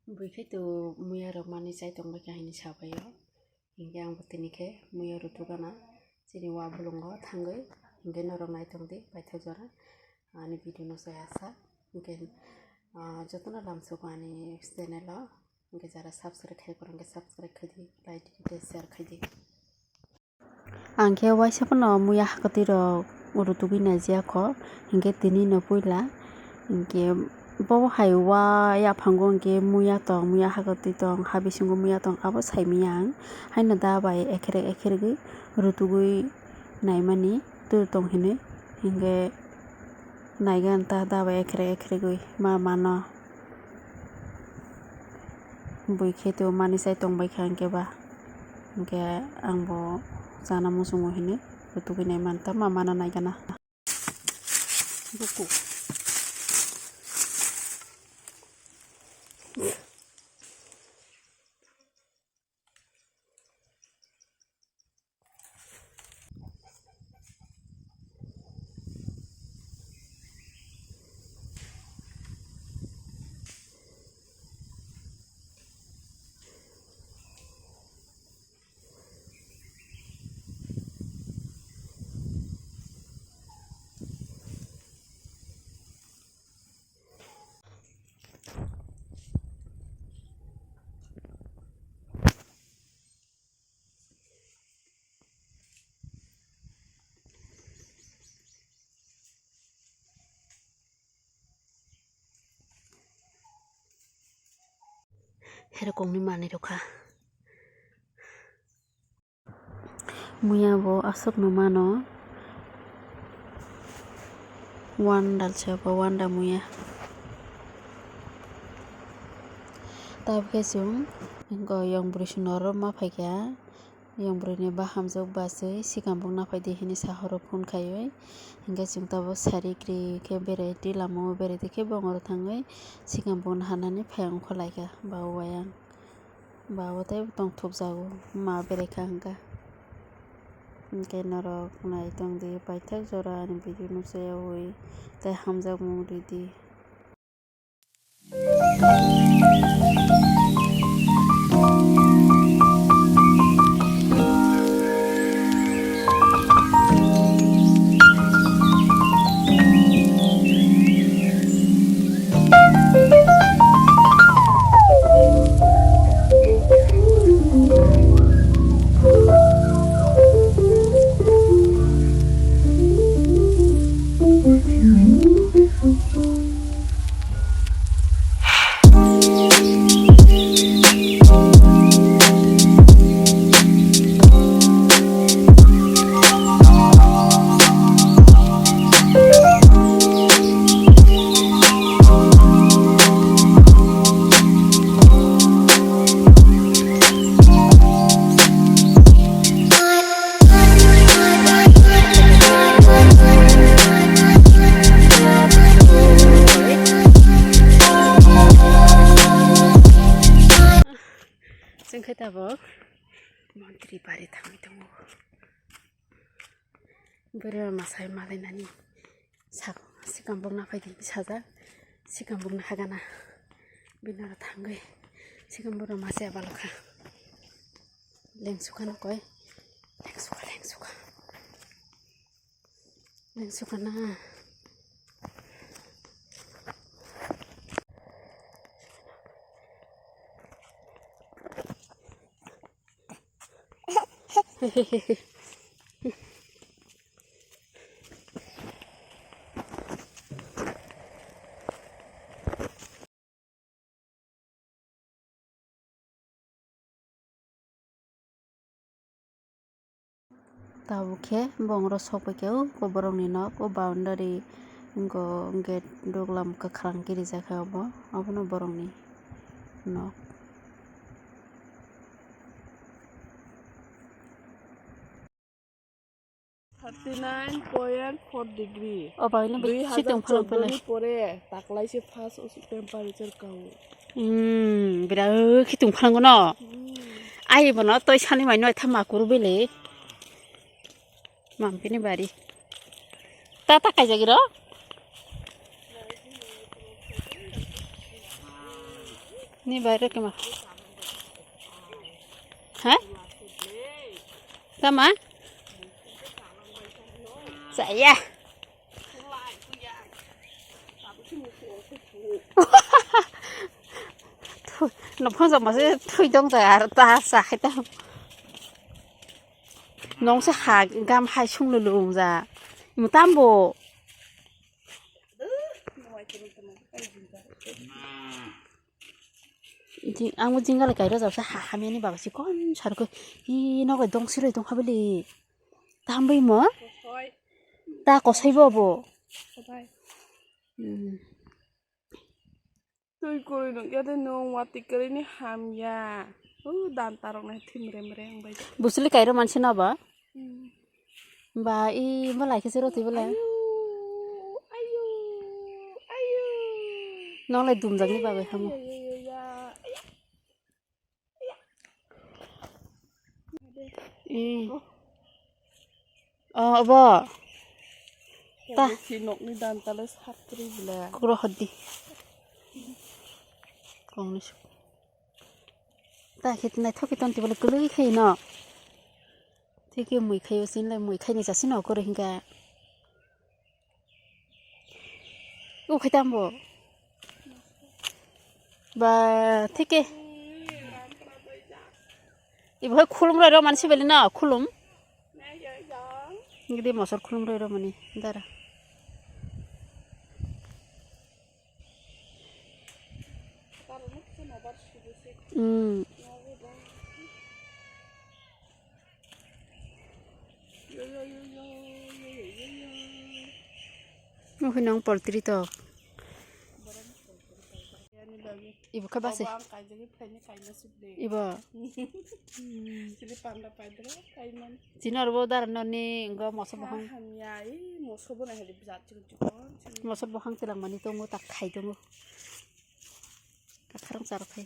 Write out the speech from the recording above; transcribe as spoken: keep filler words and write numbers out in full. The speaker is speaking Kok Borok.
Bui khe to muya rok manwi chai tongbai kha hini sabai o. Hinkhe ang bo tini khe muya rutu gana chini wa bolongo thangwi, hinkhe norok nai tong di paithak jora ani video no chaya sa. Hinkhe, ah, jotono lamsugo ani channel o, hinkhe jara subscribe khai kwrwng khe subscribe khai di, like di, share khai di. Ang khe waisa phano muya hakwtwi rok rutugwi naijak kho, hinkhe tini no puila hinkhe bo hai wa yaphango hinkhe muya tong, muya hakwtwi tong, ha bisingo muya tong abo saimanya ang. Haino da bai ekherek ekheregwi rutugwi naimani twi tong hinwi, hinkhe naiga ta da bai ekherek ekheregwi ma mano. Bui khe to manwi chai tongbai kha hinkhe ba. Hinkhe ang bo chana muchungo hinwi rutugwi nai manta ma mana nai gana. Buku. Herokongni manwi rwkha. Muya bo aswkno mano. Wandal se bo wanda muya. Tabukhe chwng yong bwrwi swngnoro ma phaikha. Yong bwrwini bahamjwk bachwi sikambuk naphai di hini sahoro phone khaiwi. Hinkhe chwng tabuk sari kwrwi khe berai twi lamao berai twi khe bongoro thangwi sikambuk naharnani phai ongkhorlaikha ba o ayang. Ba o tei tongthokjago ma berai kha hwnkha. Hinkhe norok nai tongdi paithak jora ani video no chayawi tei hamjakmung ridi. Chwng khe tabuk montri bari thangwi tongo. Bwrwi rok masai malainani sak sikambuk naphai di sajak. Sikambuk nahagana bini oro thangwi sikambuk rok masa balokha. Lengsukha nokoi lengsukha lengsukha. Lengsukha na. Tabuk khe bongoro sokpai khe o borokni nok o boundary wngkha o gate duglam kwkhwrang kirijak khe obo obono borokni nok. Thirty nine point four degree. O bai le bai si tong phalang pele. Dui hazar choudo ni pore taklai se first temperature kao. Hmm, bira khitung phalango no. Hmm. Ai bono toi sani mai noi thama kuru bele. Mampini bari. Tata kaijagiro. Ni bai rw kema. Ha? Tama? Saya. Nophang joma se thui tong ta ar ta sa khai ta. Nong se ha gam hai sung lulung ja. Mutambo. Jing, ang bo jingale kairo jabsa ha hamyani baba si kon sarko. I nogo dong siroi dong habili. Tambui mo? Ta kosai bo bo. Hmm. Tui kuri nung ya de nung wati kiri ni hamya. Uh, dan tarok nai thim rem rem bai. Busuli kairo mansi no ba? Hmm. Ba, i, bo lai khe se rw twi bo lai. Ayu, ayu, ayu. Nong lai dumjak ni bagwi hamo. Ya, ya, ya, ya. I. Oh, bo. Ta. Si nok ni dan tale satri bile. Kuro hodi. Kong ni su. Ta khit nai thoki ton ti bole kwlwi khai no. Thike mui khaio sin lai mui khaini jasi no kore hinka. U khai tambo. Ba thike. Ibo hai khulum roi ro mansi beli no khulum. Gidi mosor khulum roi ro mani dara. Hmm. Nuhi nong poultry tok. Ibu khe basi. Ibu. Chini oro bo dara noni ngo moso bohong. Hamya, i moso bo nai hali bijak chikon chikon. Moso bohong tilang mani tongo tak khai tongo. Kakharang charok khai.